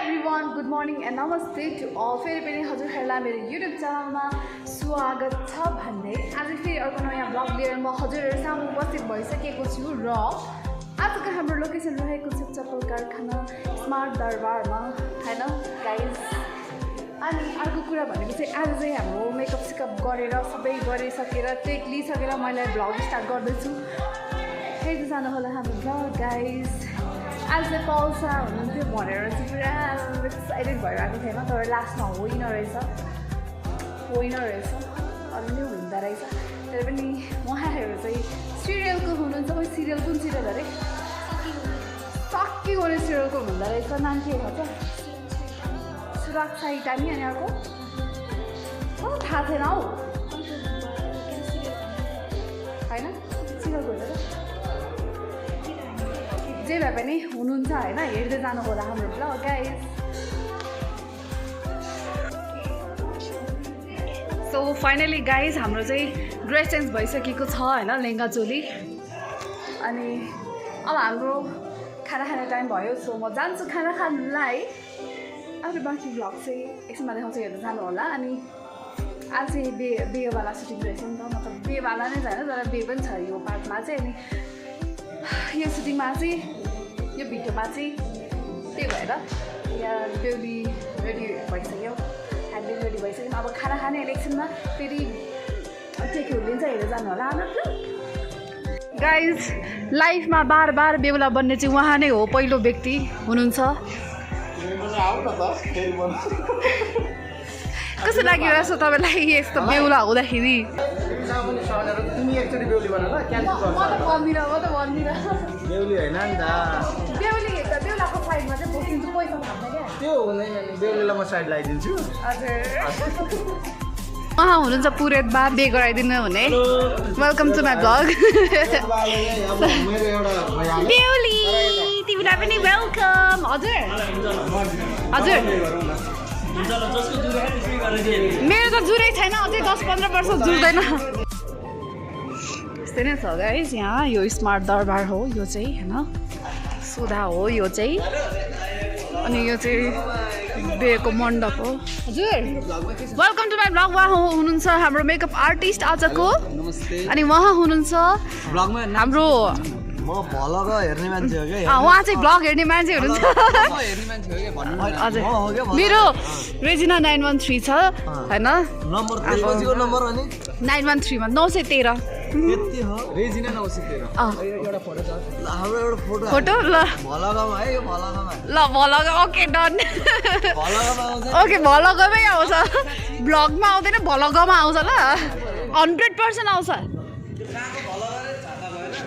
everyone, good morning and namaste to all. फेरि पनि हजुरहरूलाई मेरो YouTube च्यानलमा स्वागत छ भन्दै आज फेरि अर्को नयाँ ब्लग लिएर म हजुरहरू सामु उपस्थित भइसकेको छु र आजको हाम्रो लोकेसन रहेको छ चप्पल कारखाना स्मार्ट दरबारमा हैन गाइस। अनि अर्को कुरा भनेको चाहिँ आज चाहिँ हाम्रो मेकअप सेकअप गरेर सबै गरिसकेर टेक लिइसकेर मैले ब्लग स्टार्ट गर्दैछु। हेर्दै जानु होला हाम्रो ब्लग गाइस। आज चाहिँ पाउँछ हुनुहुन्थ्यो भनेर चाहिँ पुरा एक्साइटेड भइरहेको थिएन, तर लास्टमा होइन रहेछ अरू नै हुँदो रहेछ। तर पनि उहाँहरू चाहिँ सिरियलको हुनुहुन्छ। म सिरियल कुन सिरियल अरे सक्की गर्ने सिरियलको हुँदो रहेछ। नाम के भन्छ सुरक्षा इटानी अनि अर्को थाहा छैन हौ होइन सिरियलको हुन्छ जे भए पनि हुनुहुन्छ होइन। हेर्दै जानु होला हाम्रो blog guys. So finally guys हाम्रो चाहिँ ड्रेस चेन्ज भइसकेको छ होइन, लेहेङ्गा चोली। अनि अब हाम्रो खाना खाने टाइम भयो। सो म जान्छु खाना खानुलाई। अरू बाँकी ब्लग चाहिँ एकछिनमा देखाउँछु, हेर्दै जानु होला। अनि आज चाहिँ बेवाला सुटिङ रहेछ नि त, मतलब बेवाला नै छैन तर बे पनि छ यो पार्टमा चाहिँ। अनि यो सुटिङमा चाहिँ यो भिडियोमा चाहिँ त्यही भएर यहाँ बेहुली रेडी भइसक्यो, ह्यान्डल रेडी भइसक्यो। अब खाना खाने इलेक्सनमा फेरि टेकहरू लिन्छ, हेरेर जानु होला हाम्रो गाइज। लाइफमा बार बार बेहुला बन्ने चाहिँ उहाँ नै हो, पहिलो व्यक्ति हुनुहुन्छ। कस्तो लागिरहेछ तपाईँलाई यस्तो बेहुला हुँदाखेरि? बेहुली होइन नि त, बेहुलाको साइडमा चाहिँ बसिन्छु, पैसा खान्छ क्या त्यो हुँदैन नि। बेहुलीलाई म साइड लगाइदिन्छु। हजुर उहाँ हुनुहुन्छ पुरेत बा, बे गराइदिनु हुने। वेलकम टु माई ब्लग बेहुली, तिमीलाई पनि वेलकम। हजुर हजुर मेरो त जुरै छैन, अझै 10-15 वर्ष जुर्दैन। यस्तै नै छ गाइस यहाँ। यो स्मार्ट दरबार हो यो चाहिँ होइन, सुधा हो यो चाहिँ। अनि यो चाहिँ बेको मण्डप हो। हजुर वेलकम टु माई ब्लग। उहाँ हुनुहुन्छ हाम्रो मेकअप आर्टिस्ट आजको। अनि उहाँ हुनुहुन्छ हाम्रो हेर्ने मान्छे हो क्या। उहाँ चाहिँ ब्लग हेर्ने मान्छे हुनुहुन्छ। हजुर मेरो रेजिना 913 छ होइन, 913मा 913 फोटो ल भलग। Okay done. ओके भलगमै आउँछ, ब्लगमा आउँदैन भलगमा आउँछ ल, 100% आउँछ।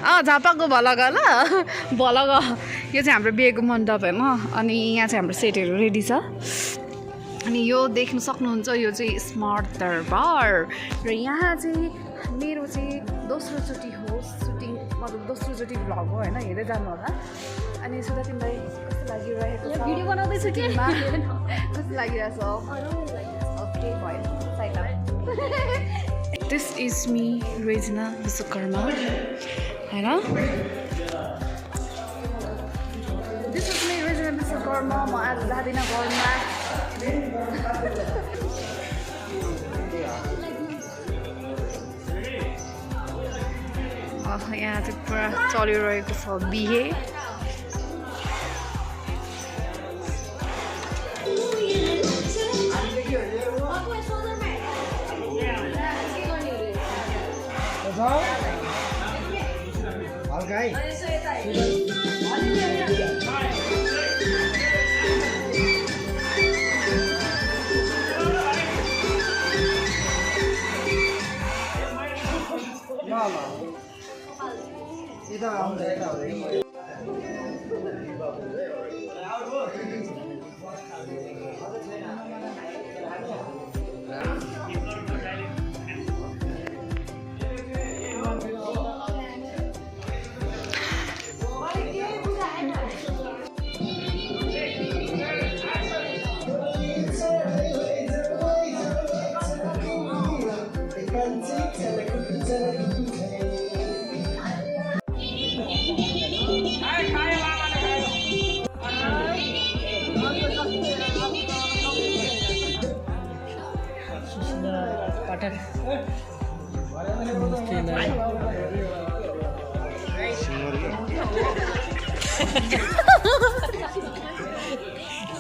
झापाको भलग ल भलग। यो चाहिँ हाम्रो बिहेको मण्डप होइन। अनि यहाँ चाहिँ हाम्रो सेटहरू रेडी छ। अनि यो देख्न सक्नुहुन्छ यो चाहिँ स्मार्ट दरबार। र यहाँ चाहिँ मेरो चाहिँ दोस्रोचोटि हो सुटिङ, मतलब दोस्रोचोटि भ्लग हो होइन, हेर्दै जानु होला। अनि सुधा तिमीलाई कस्तो लागिरहेको छ? भिडियो बनाउँदैछु कि कस्तो लागिरहेछ? ओके भयो side. This is me Regina Vishwakarma होइन। This is me Regina Vishwakarma. म आज जाँदिनँ घरमा। यहाँ चाहिँ पुरा चलिरहेको छ बिहे।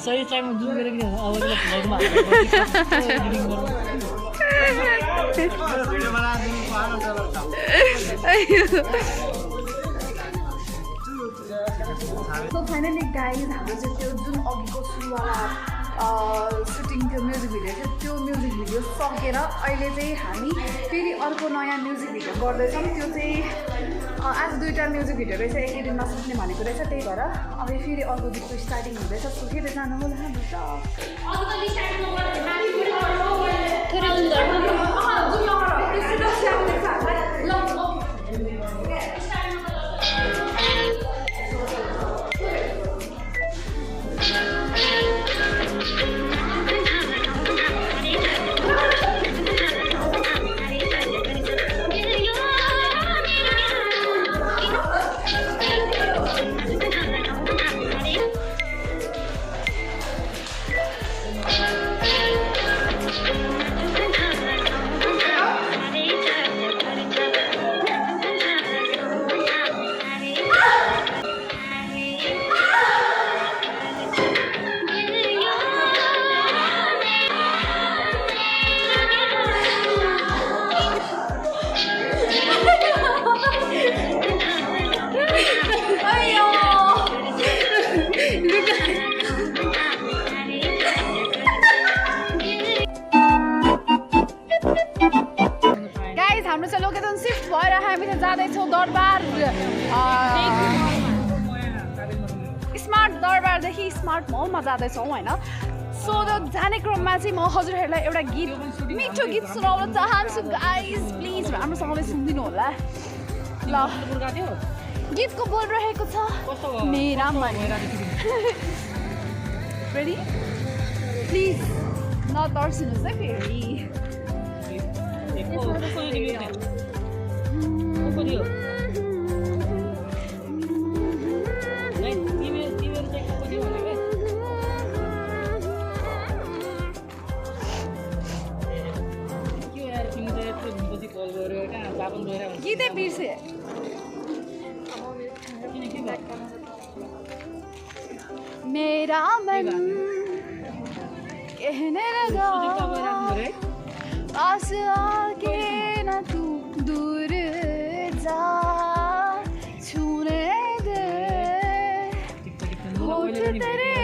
सही टाइममा जुन गरेर किन अब भ्लगमा भिडियो बनाइदिनु पाएन चलो सो फाइनली गाइज हाम्रो चाहिँ त्यो जुन अघिको सुरुवाला सुटिङ त्यो म्युजिक भिडियो थियो त्यो म्युजिक भिडियो सकेर अहिले चाहिँ हामी फेरि अर्को नयाँ म्युजिक भिडियो गर्दैछौँ त्यो चाहिँ आज 2टा म्युजिक भिडियो रहेछ एकै दिनमा सुट्ने भनेको रहेछ त्यही भएर अब फेरि अर्को गीतको स्टार्टिङ हुँदैछ सुकेर जानु होला हाम्रो चाहिँ लोकेसन सिफ्ट भएर हामी चाहिँ जाँदैछौँ दरबार स्मार्ट दरबारदेखि स्मार्ट मलमा जाँदैछौँ होइन। सो जाने क्रममा चाहिँ म हजुरहरूलाई एउटा गीत मिठो गीत सुनाउन चाहन्छु गाइज प्लिज राम्रोसँगले सुनिदिनु होला ल। गीतको बोल रहेको छ मेरा मन रेडी प्लिज नतर्सिनुहोस् है फेरि गीतै बिर्से मेरा मन कहने लगा पास आके न तू दूर जा छूने दे होठ तेरे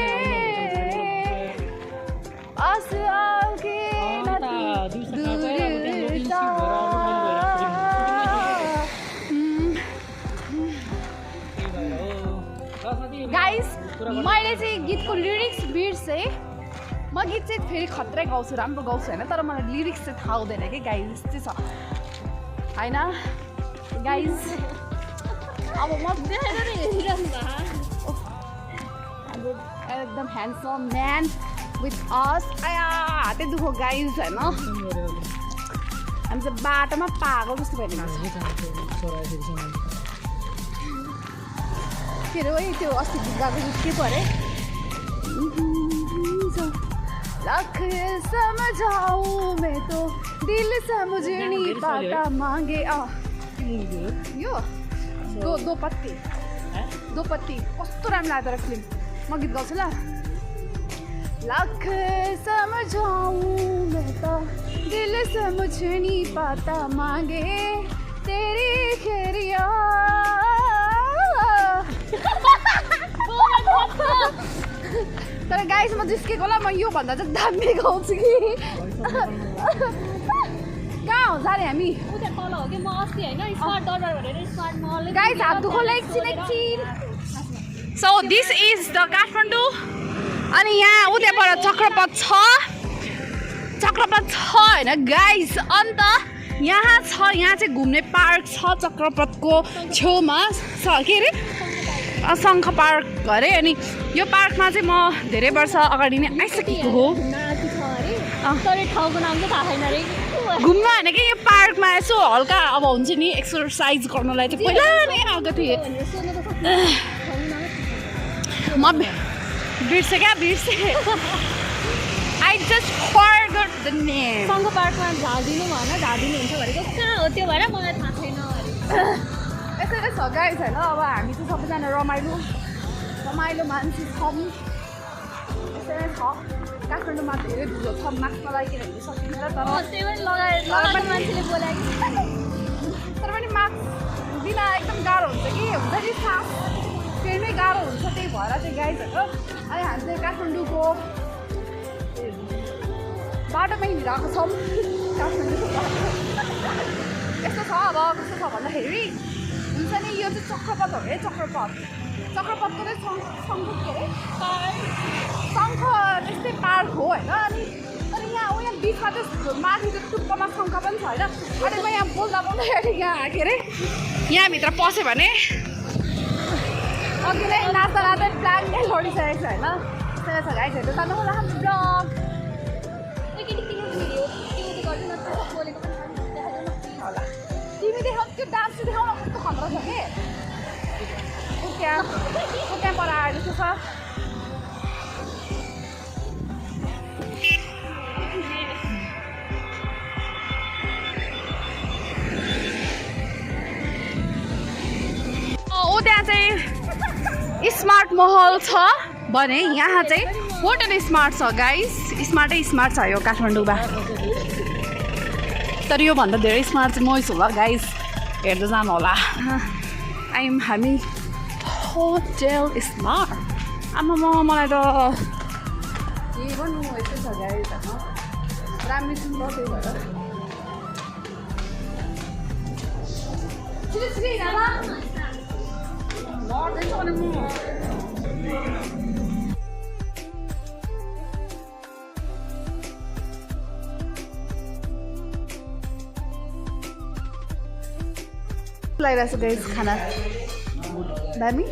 पास आके न तू दूर जा। गाइस मैले चाहिँ गीतको लिरिक्स बिर्सेँ म गीत चाहिँ फेरि खत्रै गाउँछु राम्रो गाउँछु होइन तर मलाई लिरिक्स चाहिँ थाहा हुँदैन कि गाइस चाहिँ छ होइन गाइस अब म एकदम ह्यान्डसम म्यान विथ अस आया हातै दुखो गाइस होइन हामी चाहिँ बाटोमा पागल जस्तो भइदिएको के अरे ओइ त्यो अस्ति गीत गाएको गीत के पो अरे लाख समझाऊं मैं तो दिल समझ नहीं पाता मांगे यो दो पत्ती कस्तो राम्रो लाग्दो रहेछ फिल्म म गीत गाउँछु ल। लाख समझाऊं मैं तो दिल समझ नहीं पाता मांगे तेरी खैरिया तर गाइस म जिस्केको होला म यो भन्दा चाहिँ दामी गाउँछु कि कहाँ हुन्छ अरे हामी उता तल हो कि म अस्ति होइन स्मार्ट दरबार भनेर स्मार्ट मल गाइस हात दुखोला एकछिन so this is the Kathmandu अनि यहाँ उताबाट चक्रपथ छ होइन गाइस अन्त यहाँ चाहिँ घुम्ने पार्क छ चक्रपथको छेउमा के अरे शङ्ख पार्क अरे अनि यो पार्कमा चाहिँ म धेरै वर्ष अगाडि नै आइसकेको हो ठाउँको नाम चाहिँ थाहा छैन अरे घुम्न होइन कि यो पार्कमा यसो हल्का अब हुन्छ नि एक्सर्साइज गर्नलाई चाहिँ पहिला नै आएको थिएँ म बिर्सेँ क्या बिर्सेँ I just forgot the name. सङ्घ पार्कमा झारिदिनु भन झारिदिनु हुन्छ भनेको कहाँ हो त्यो भएर मलाई थाहा छैन अरे यसरी छ गाइस होइन अब हामी चाहिँ सबैजना रमाइलो मान्छे छौँ यसरी छ काठमाडौँमा धेरै धुलो छ मास्क लगाइकन हिँड्नु सकिन्छ तर त्यही पनि लगाएको मान्छेले बोलाएको तर पनि मास्क बिना एकदम गाह्रो हुन्छ कि हुन्छ नि सास फेर्नै गाह्रो हुन्छ त्यही भएर चाहिँ गाइसहरू अनि हामी चाहिँ काठमाडौँको बाटोमा हिँडिरहेको छौँ काठमाडौँको बाटो यस्तो छ अब कस्तो छ भन्दाखेरि हुन्छ नि यो चाहिँ चक्रपथ हो है चक्रपथको चाहिँ शङ्ख के अरे शङ्ख त्यस्तै पार्क हो होइन अनि तर यहाँ बिचमा चाहिँ माथि चाहिँ टुप्पोमा शङ्ख पनि छ होइन अनि म यहाँ बोल्दाखेरि यहाँ के अरे यहाँभित्र पस्यो भने अघि नै नाच्दा प्लान नै लडिसकेको छ होइन त्यसले छ गाइसहरू जानु होला हाम्रो ब्लग होला तिमी देखाउ त्यो डान्स चाहिँ देखाउन कस्तो खतरा छ कि त्यहाँ पर आएर छ त्यहाँ चाहिँ स्मार्ट महल छ भने यहाँ चाहिँ होटल स्मार्ट छ गाइस स्मार्टै स्मार्ट छ यो काठमाडौँमा तर योभन्दा धेरै स्मार्ट चाहिँ मै छु ल गाइस हेर्दै जानु होला हामी होटल स्मार्ट आमामा मलाई त के भन्नु यस्तो छ गाइस राम्रै छु ल त्यही भएर लड्दैछ भने म लगाइरहेको छु गाइस खाना दामी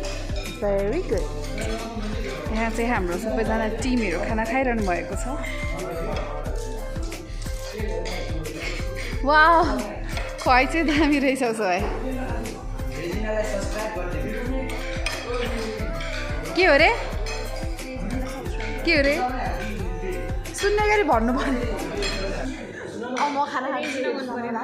भेरी गुड यहाँ चाहिँ हाम्रो सबैजना टिमहरू खाना खाइरहनु भएको छ वाह खुवाइ चाहिँ दामी रहेछ उसो भए के हो रे सुन्ने गरी भन्नु पर्ने म खाना खानु मन परेन